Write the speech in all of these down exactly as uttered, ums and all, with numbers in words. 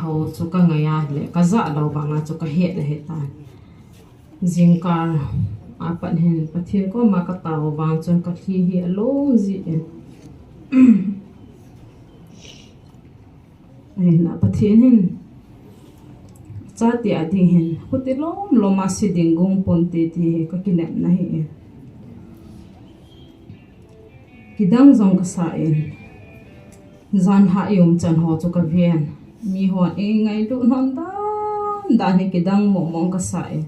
Ho chu ka ngai a le, ka ja lou vang a chu ka het le he ta. Jingkah a pat hin Pathen koma ka tao vang chun ka thi hi a lom ji in. Ahin a Pathen hin, chate a ding hin, khuti lom lom a si ding gong ponte ti hi ka kinepna hi e. Kidang jong ka sa in, jan ha i um chan ho chu ka ven. Mi hon i ngailut hon dan dan hi kidang mong mong ka sa in.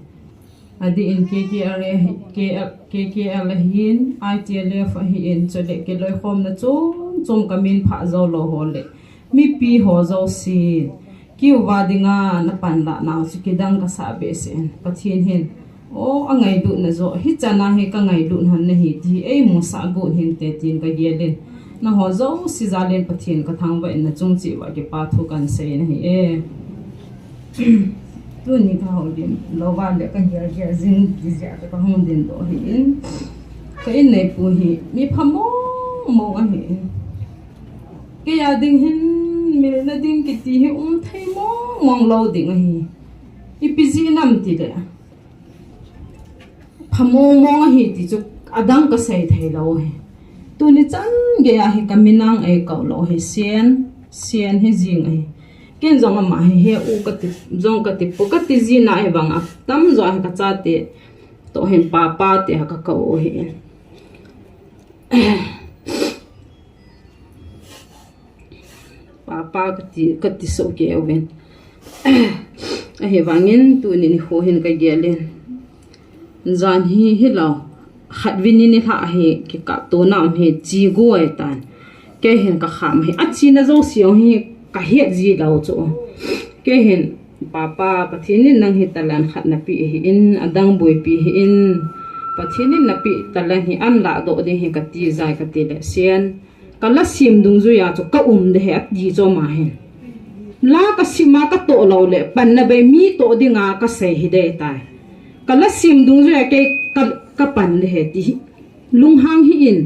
Adih in K K L a hi, K L, K K L a hin, I T L F a hin, chule kiloikhomna chom chom ka min phah jou lou ho le mipi ho jouse, keu va dinga na panlah nau chu kidang ka sa behseh in. Pathen hin, o, a ngailutna joh, hichan a hi ka ngailut hon nahi ti hi ei musah got hinte tin ka gel in. Nangho jouse jal in Pathen ka thangvah in, na chung cheh uva kipa thu kan sei nahi e. Tuni ka houlim lou va le ka gel gel jing ti jeh a ka hung dingdoh hi in. Ka inneipu hi mi pha mong mong ahi in. Kei a ding hin milna ding kiti hi um thei mong mong lou ding ahi. Ipi jeh ham ti le, pha mong mong ahi ti chu adang ka sei thei lou hi. Tuni chan gei a hi ka min a ei kou lou hi, Sen, Sen hi jing ahi. Ken jong ama hi he u ka ti, jong ka ti pu ka ti ji na hi vang a tamjo hi ka chate toh hin Papa ti a ka kou u hi. Papa ka ti, ka ti soh kei uvin. Ahivangin tuni nikho hin ka gel in. Jan hi hilou, khatvei ni nilhah hi kikaptona um hi chi gu ahitan. Kei hin ka kham hi. Achena jouse hi ka het ji lou chu. Kei hin, Papa, Pathen in nang hi talent khat napeh hi in, adang boipi hi in. Pathen in napeh talent hi an lahdoh ding hi ka ti jai ka ti le, Sen, ka la sem dungjui a chu ka um de hi ati chu ama hin. La ka sem a ka toh lou le, panna bei mi toh dinga ka sei hi de tai. Ka la sem dungjui a kei ka, ka pan de hi ti hi. Lunghang hi in,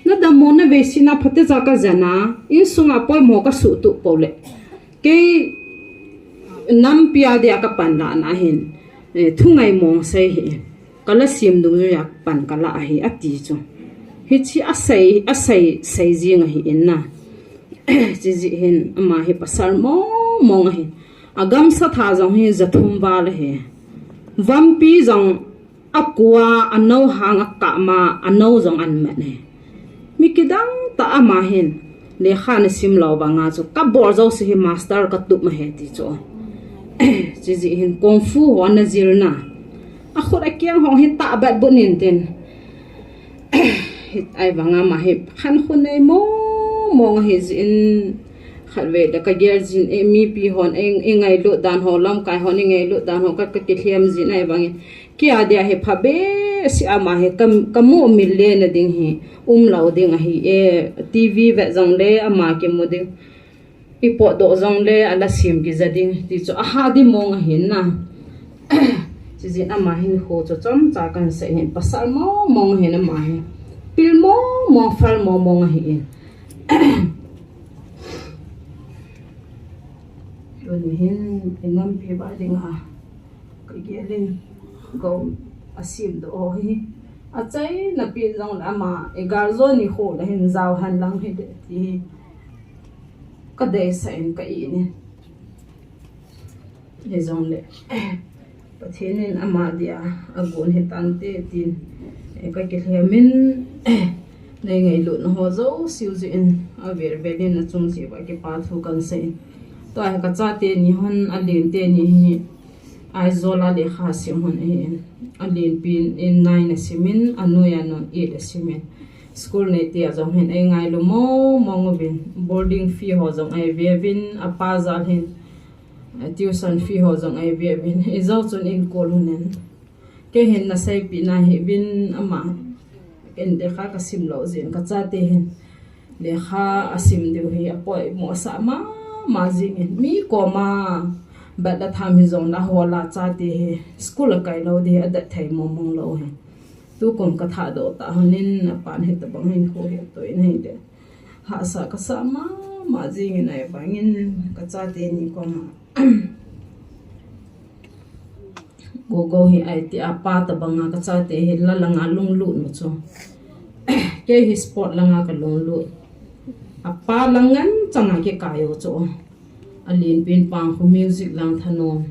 na dammo na veisetna phatecha ka jan a, insunga poimo ka suhtup pou le. Kei nampi a dia ka panlah na hin, eh, thu ngai mong sei hi. Ka la sem dungjui a pan ka la ahi, ati chu. Hiche a sei, a sei, sei jing ahi in na. Chujeh hin, ama hi pasal mong mong ahi. A gamsa tha jong hi ja thum val ahi. Vampi jong a kua, a nou hang a kap ma, a nou jong an mat e. Mi kidang tah ama hin, lekha na sim lou vang a chu, ka bol jouse hi master ka tup ma hi ti chu. Chujeh hin kung fu ho na jil na. A khut a keng ho hin tahbat but in tin. Hiti vang a ama hi khankho nei mong mong ahi jin, khatvei le ka gel jin, e, mipi hon, e, i ngailut dan ho, lamkai hon i ngailut dan ho, ka, ka kilhem jin ahivangin. Kei a dia hi pha behseh ama hi ka, ka mu mil le na ding hi, um lou ding ahi e, T V vet jong le ama kimu ding. I potdoh jong le a la sem kija ding, ti chu a ha di mong ahin na. Chujeh in ama hin kho chu chomcha kan sei hin pasal mong mong ahin ama hi. Pil mong mong, phal mong mong ahin. Tuni hin i nampi va ding a. Ka gel in, gou a semdoh ho hi. A chaina pen jong le ama, i gal jo nikho le hin jao hen lang hi de ti hi. Ka deisah in ka it in. Hijong le, Pathen in ama dia, a gon hi tante tin. Eh, ka kilhem in, eh, nei ngailutna ho jouse u jeh in, a vel vel in a chung cheh uva kipa thu kan sei in. Tua hi ka chate ni hon, a lente ni hi. Aizawl a lekha sim hon ahin, a lenpen in nine a simin, a noiya nun eight a simin. School neite a jong hin ei ngailu mong mong uvin, boarding fee ho jong ei ve uvin, a pa jal hin, eh, tuition fee ho jong ei ve uvin. Ijou chun in kol hon in. Kei hin na seipeh na hi uvin ama. Ken lekha ka sim lou jeh in ka chate hin. Lekha a sim diu hi a poimo sah mama jing in, mi koma bat a tham hijong le a hol a chate hi school a kai lou ding hi a det thei mong mong lou hi. Tukum ka thahdoh tah hon in a pan hitabang hin kho hi a toh in hi le. Hahsa ka sa mama. ma jingin ahivangin kachate ni koma gogo hi ahi tia pa tabanga kachate hi la langa lunglut nu chu. Kei hi sport langa kalunglut. Apa lang ngen changa kikaio chu. Alenpen pang khu music lang thanom.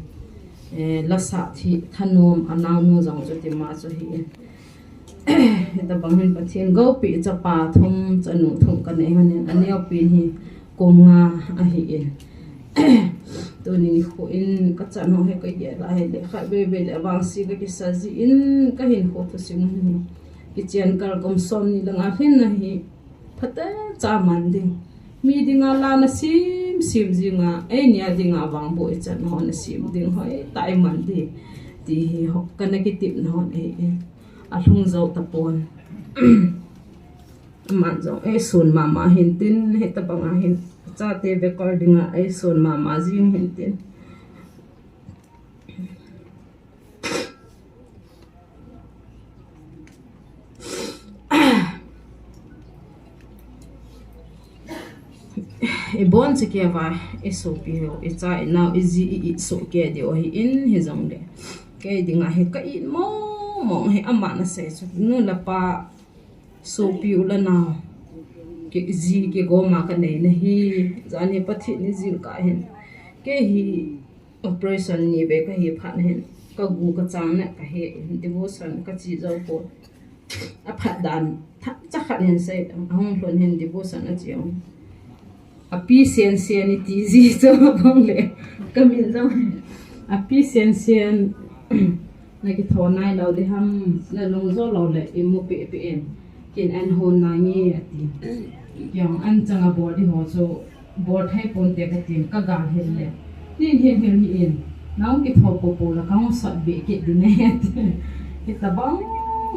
Eh, lasa thi thanom, anaonu jong chu tima chu hi. Hitabang hin Pathen gopeh chapa thum, chanu thum kanei hon in, aneopen hi kum nga ahin. Tuni nikho in kachan ho hi kagel a hile, khatvei vei le vangse kakisa jin, kahinkho thusim hi kichen kal kum somni langa lhin ahi. Phatecha man ding. Mi dinga la nasem sem jinga, eini a dinga vangboh ichan ho nasem ding hoitah iman ding. Ti hi ho, kana kitepna hon ahi. Alhung jou tapon. Aman jong eison mama hintin, hitabanga hin. Chate bekol dinga eison mama jing hintin. Ibonchakei uva, isopi ho, icha, inao, iji, i, isohkei diu ahin, hijongle. Kei dinga hi ka it mong mong hi, aman asei chu. Nu le pa, sopi u le nao, kiji kigoma kanei nahi, jani Pathen ni jingkah hin. Kei hi operation ni vei kahi phat hin, kagu kachang na kahe in, devotion kache jou pon. Aphat dan, tha, chakhat hin sei, ahung lhun hin devotion ache u. Api Sensen iti ji chu abang le, kamin jong. Api Sensen, nakitho nailou ding ham, nalung jo lou le, imu pehpeh in. Kin an hon nange ati. Kei jong an changa bol ding ho chu bol thei ponte katin kagal hel le. Nin hin hel hi in. Nahung kitho popo le kahung sot be kit ding ahi ati. Hitabang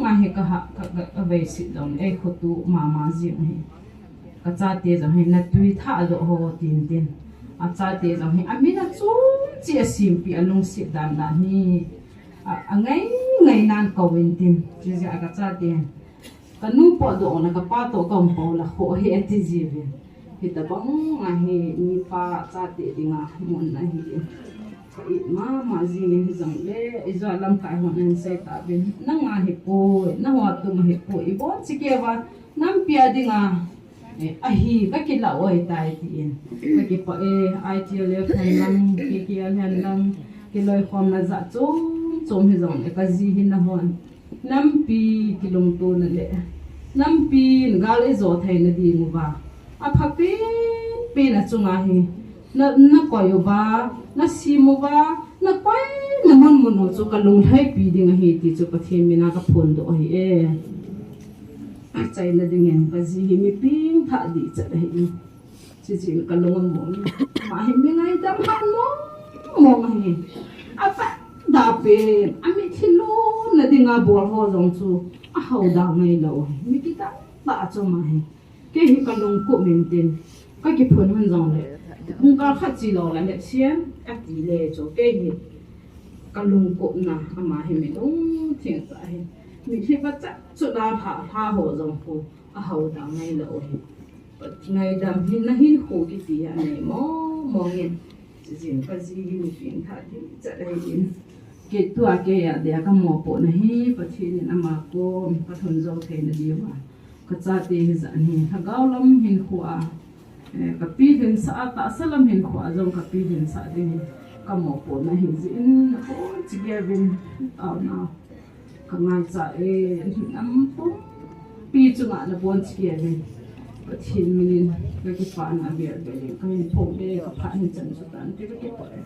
nga hi kaha, ka, ka, kaveiset jong le, ei khoto mama jing hi. Kachate jong hi natui tha jo ho tin tin. Achate jong hi amin achom cheh a simpi alungset dan dan hi. A, angai ngai nan kou in tin. Chujeh a kachate. Kanu potdoh na kapa toh kaum pou la kho hi ati jiuvin. Hitabang ahi mipa chate dinga mun ahi. Ka it mama jingin hijongle, ijat lamkai hon ahin sei tauvin. Nanga hipoi, naho tum hipoi, ibonchakei uva, nampi a dinga, eh, ahi, kakilah oi tai tin. Kakipah e, I T L F hen lang, K K L hen lang, kiloikhomna jat chom chom hijongle, kaji hi nahon. Nampi kilungtona le, nampi in gal ijo theina ding uva. Apha penpen a chunga hi. Na, nakoi uva, nasem uva, nakoina mun mun u chu kalung lhaipi ding ahi ti chu Pathen mina kaphondoh ahi e. Achaina dingin kaji hi mi pengthah dehchat ahi. Chujin kalung among. Ama hi mi ngaidam han mong mong ahi. Apat da pen, amitlhi lonna dinga bol ho jong chu ahao da ngailou. Mi kidang tah chu ama hi. Kei hi kalungkup in tin, kakiphun hon jongle, pungkal khat chelou le lhep siam, ati le chu kei hi kalungkupna ama hi mi lungthim tah ahi. Mitlhi vachat chu la lha, lha ho jong khu ahao da ngailou ahi. Ngaidam hin nahinkho kiti anei mong mong in. Chujin kaji hi mi pengthah dehchat ahin. Kei tua kei a dia kamopohna hi Pathen in ama kom kalhun jou theina diuva. Kachate hijat hi lhagao lam hinkho a, eh, kapilhinsah a, tahsa lam hinkho a jong kapilhinsah ding hi kamopohna ahi jeh in, abonchakei uvin taona kangaicha e, hinam pumpi chunga nabonchakei uvin Pathen minin kakipana avel vel in kahin phong e, kaphat hin chan chu tante kakipah e.